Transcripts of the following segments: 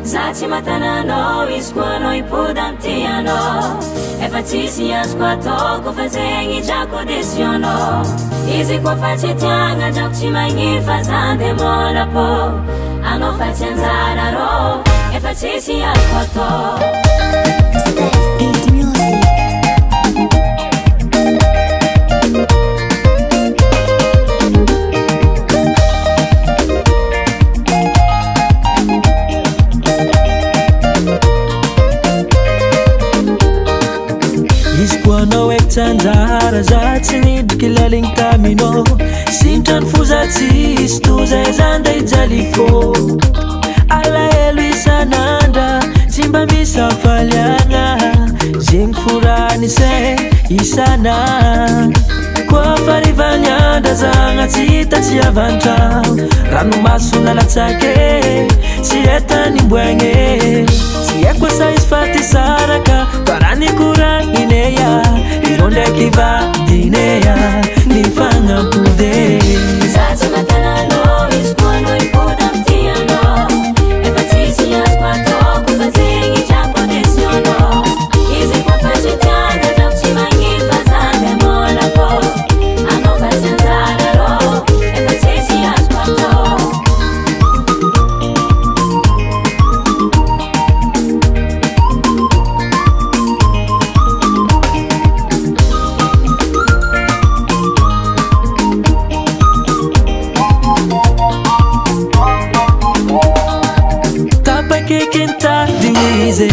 Za tsy matananao izy koa anao hipody amty anao. Efa tsisy azoko ataoko fa zegny drako décisionao. Izy koa fa tsy tiagna drako tsy magniry fa za de mbola pô. Anao fa tsy anjara rô, efa tsisy azoko atao. Steph Beat Music. Izy koa anao eky tsy anjara, za tsy nidriky laligny taminao. Sintra ny foza tsisy toza za ndeha hijaly fô. Alahelo isan'andra tsy mba misy hafaliagna. Zegny forany say isan'andro. Koa farivany andrazagna tsy hita tsy avantra. Ranomaso nalatsake tsy etanimboagne. Tsy haiko asa izy fa ty saraka fa raha nikoragnine ya. Ireo ndraiky vadine ya ny fagnampode. Za tsy matananao izy koa anao hipody amty anao. Efa tsisy azoko ataoko fa zegny drako décisionao. Izy koa fa tsy tiagna drako tsy magniry fa za de mbola pô. Anao fa tsy anjara rô, efa tsisy azoko atao. Tapakeky nitadiny izy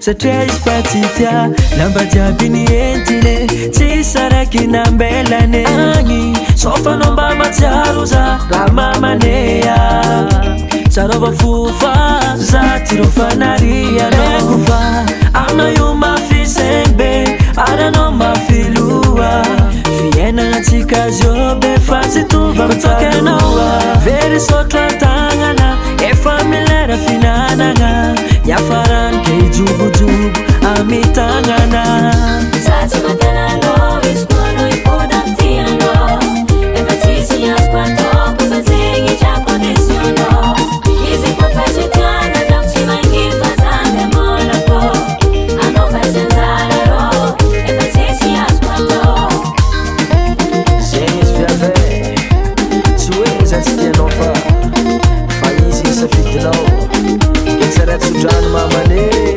satria izy fa tsy tia. Lamba jiaby nientine tsy saraky nambelane agny. Saofanao mba matsiaro za raha mamanea. Tsarova fo fa za ty rô fanarianao. Fa aminao io mafy saigny be ary anao mafy loha. Fiainantsika zio be fa tsy tonga mitsokanao. Very sotro an-tagnana efa milera finanana. Niafarany ke hijobojobo amy tagnana. Za tsy matananao izy koa anao hipody amty anao. Efa tsisy azoko ataoko fa zegny drako décisionao. Izy koa fa tsy tiagna drako tsy magniry fa za de mbola pô. Anao fa tsy anjara rô, efa tsisy azoko atao. Zegny izy viavy e, tsy hoe za tsy tianao fa izy safidinao. Ke tsara tsodrano mamane.